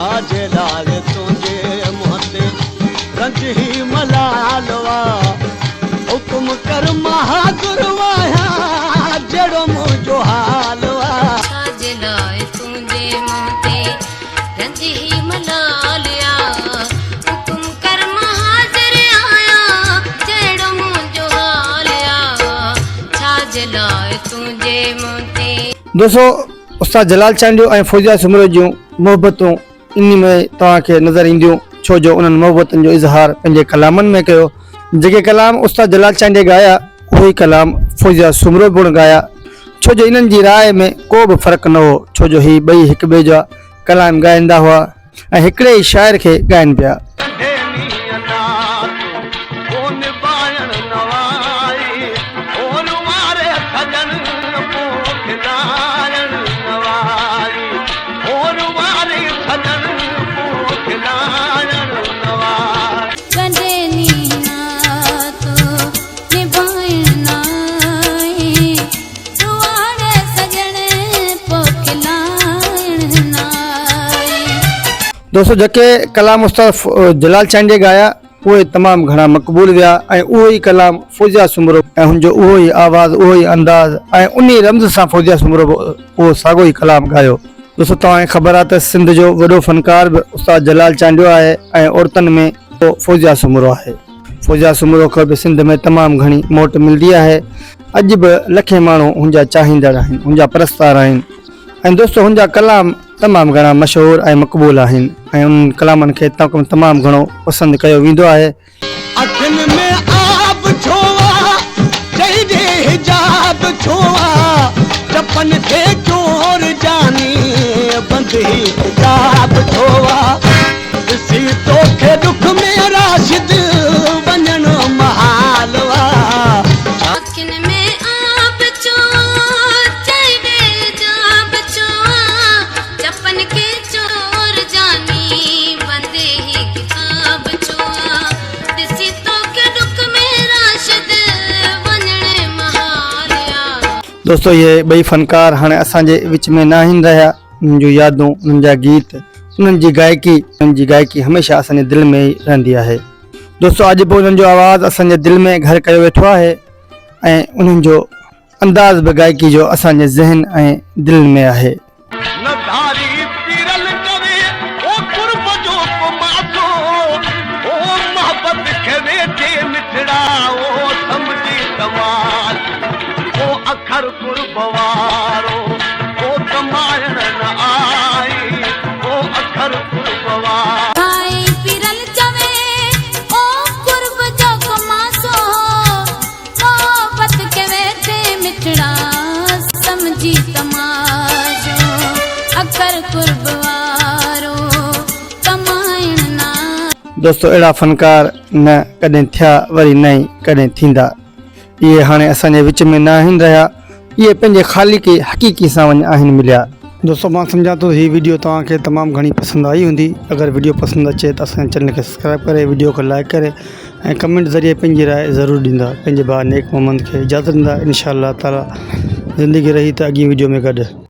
ڇا جي لاء تنهنجي منهن تي رنج هي ملال آ حڪم ڪر مان حاضر آهيان جهڙو منهنجو حال آ. ڇا جي لاء تنهنجي منهن تي رنج هي ملال آ حڪم ڪر مان حاضر آهيان جهڙو منهنجو حال آ ڇا جي لاء تنهنجي منهن تي. دوستو استاد جلال چانڊيو ۽ فوزيه سومرو جون محبتون انهي ۾ توهان کي نظر اينديون ڇو جو انهن محبتن جو اظهار پنهنجي ڪلامن ۾ ڪيو جيڪي ڪلام استاد جلال چانڊيي ڳايا اهي ئي ڪلام فوزيه سومرو به پڻ ڳايا ڇو جو انهن جي راء ۾ ڪو به فرق نه هو ڇو جو هي ٻئي هڪ ٻئي جا ڪلام ڳائيندا هئا ۽ هڪڙي ئي شاعر کي ڳائن پيا. ڪنڍي نينهن ناتو، ڪو نڀائڻ نه وائي، اور واري سڄڻ پو کلائڻ نه وائي، اور واري سڄڻ پو کلائڻ نه وائي. ڪنڍي نينهن ناتو، نڀائڻ نه آئي، روئاڙي سڄڻ پو کلائڻ نه آئي. دوستو جيڪي ڪلام استاد جلال چانڊيي ڳايا اهي تمام گهڻا مقبول ويا ۽ اهو ئي ڪلام فوزيه سومرو ۽ هن جو اهو ئي آواز اهو ئي انداز ۽ انهي رمز سان فوزيه سومرو به اهو ساڳو ئي ڪلام ڳايو. دوستو توهان کي خبر آهي ته سنڌ جو وڏو فنڪار به استاد جلال چانڊيو آهي ۽ عورتن ۾ فوزيه سومرو آهي. فوزيه سومرو کي به سنڌ ۾ تمام گهڻي موٽ ملدي آهي اڄ به لکين ماڻهو هن جا چاهيندڙ آهن هن جا پرستار آهن ۽ دوستو هن جا ڪلام تمام گهڻا مشهور ۽ مقبول آهن ۽ انهن ڪلامن کي تمام گهڻو پسند ڪيو ويندو آهي. اکين ۾ آب ڇو آ، چئي ڏي حجاب ڇو آ، چپن کي چور جاني بند هي ڪتاب ڇو آ، ڏسي توکي ڏک ۾ راشد وڃڻ محال آ. اکين ۾ آب ڇو چئي ڏي حجاب ڇو آ، چپن کي چور جاني بند هي ڪتاب ڇو آ، ڏسي توکي ڏک ۾ راشد وڃڻ محال آ. دوستو اهي ٻئي فنڪار هاڻي اسان جي وچ ۾ ناهن رهيا انهن جون يادون انهن جا گيت انهن جي گائڪي انهن جي گائڪي هميشه اسان جي دل ۾ ئي رهندي آهي. دوستو اڄ به انهن جو آواز اسان جي دل ۾ گهر ڪيو ويٺو آهي ۽ انهن جو انداز به گائڪي جو اسان جي ذهن ۽ دلين ۾ آهي. نه ڌاري پيرل چوي او قرب جو ڪماسو او محبت کي ويٺي مٺڙا او سمجهي تماشو او اکر قرب وارو او ڪمائڻ نه آئي او اکر قرب وارو. ڌاري پيرل چوي او قرب جو ڪماسو محبت کي ويٺي مٺڙا سمجهي تماشو اکر قرب وارو ڪمائڻ نه. دوستو اهڙا فنڪار نه ڪڏهن ٿيا وري نه ئي ڪڏهن ٿيندا. اهي هاڻي اسان جي وچ ۾ ناهن رهيا، اهي پنهنجي خالق حقيقي سان وڃي آهن مليا. دوستو مان سمجهان ٿو هي وڊيو توهان کي تمام گهڻي پسند آئي هوندي اگر وڊيو پسند اچي ته اسان جي چينل کي سبسڪرائب ڪري وڊيو کي لائڪ ڪري ۽ ڪمينٽ ذريعي پنهنجي راء ضرور ڏيندا پنهنجي ڀاء نيڪ محمد کي اجازت ڏيندا انشاء الله تعالي زندگي رهي ته اڳين وڊيو ۾ گڏ.